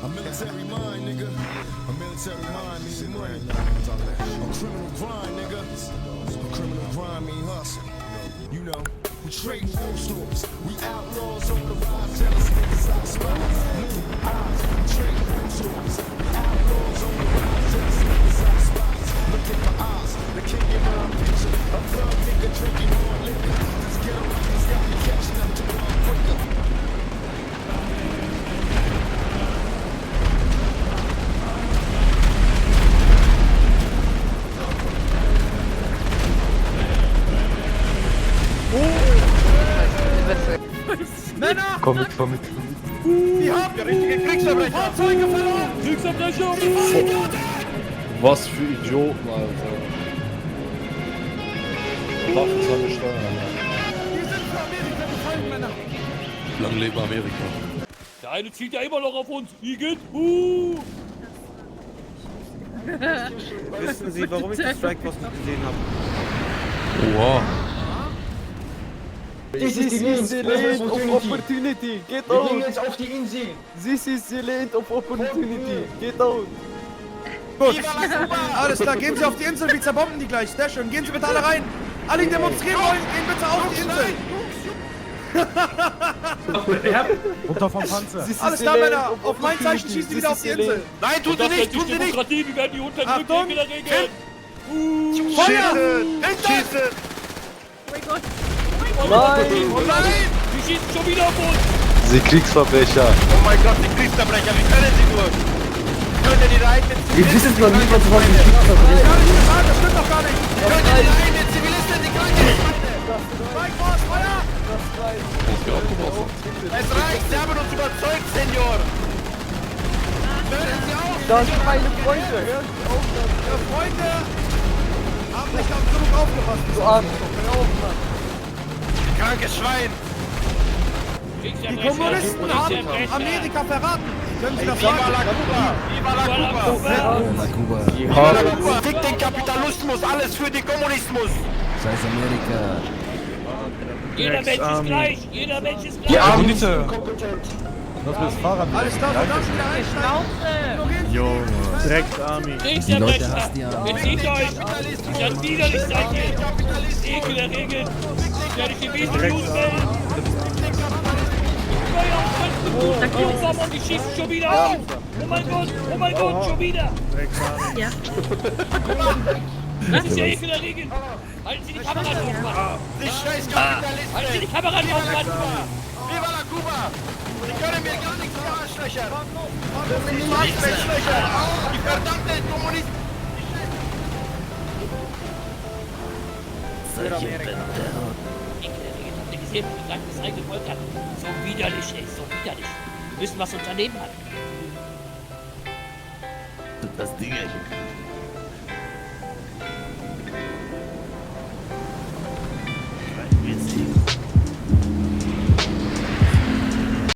A military mind, nigga. A military mind means money. A criminal grind, nigga. A criminal grind mean hustle. You know, we trade food stores. We outlaws on the rise. Tell us niggas our spots. New eyes. We trade food stores. We outlaws on the rise. Tell us niggas our spots. Look at the eyes. The king in my picture. A thug nigga drinking more liquor. These ghetto niggas got me catching up to one quicker. Männer! Komm mit. Die haben richtige Kriegsverbrecher! Fahrzeuge verloren! Kriegsverbrecher! Was für Idioten, Alter. Waffen zu steuern, Alter. Die sind für Amerika gefallen, Männer! Lang lebe Amerika. Der eine zielt ja immer noch auf uns. Igitt, Wissen Sie, warum ich die Strikepost nicht gesehen habe? Wow. This is the land of opportunity. Get out. Wir gehen jetzt auf die Insel. This is the land of opportunity. Get out. Gut. Alles klar, gehen Sie auf die Insel, wir zerbomben die gleich. Sehr schön, gehen Sie bitte alle rein. Alle, die demonstrieren wollen, gehen bitte auf die Insel. Runter vom Panzer. Alles klar, Männer, auf mein Zeichen schießen Sie wieder auf die Insel. Nein, tun Sie nicht, tun Sie nicht. Demokratie, wir werden die unterdrückt Achtung, der Regel. Feuer! Hinter! Oh mein Gott. Nein. Oh nein! Die schießen schon wieder auf uns. Sie Kriegsverbrecher. Oh mein Gott, die Kriegsverbrecher, wie können Sie nur? Können die eigenen Zivilisten... Wir wissen noch nicht, was von den Das Kriegsverbrechen. stimmt doch gar nicht! Können die eigenen Zivilisten, die kranken Strikeforce, Feuer! Es reicht, Sie haben uns überzeugt, Senior! Hören Sie auf! Das sind meine Freunde. Hör auf. Ihre Freunde haben nicht auf genug aufgepasst. Du Arschloch. Hör auf, Mann. Krankes Schwein! Die Kommunisten haben Amerika verraten! Können Sie das sagen? Viva la Cuba! Fick den Kapitalismus, alles für den Kommunismus! Scheiß Amerika. Jeder Mensch ist gleich. Jeder Mensch ist gleich. Die Armen sind kompetent. Alles klar, du darfst wieder einsteigen! Junge. Drecksarmy. Kriegsverbrecher. Bezieht euch. Ja, widerlich seid ihr. Ekel der Regeln. Ich werde die Wiese loswählen. Und die schießen schon wieder auf. Oh mein Gott, schon wieder. Ja. Das ist der Ekel der Regeln. Halten Sie die Kamera drauf, Mann. Die scheiß Kapitalisten! Halten Sie die Kamera drauf, Mann. Viva la Cuba! Die können mir gar nichts mehr Arschlöcher! Die Arschlöcher! Die verdammten Kommunisten! Ekel der Regeln. Habt ihr gesehen, wie krank das eigene Volk hat? So widerlich, ey, so widerlich. Wir müssen was unternehmen, Mann. Das Ding, ey.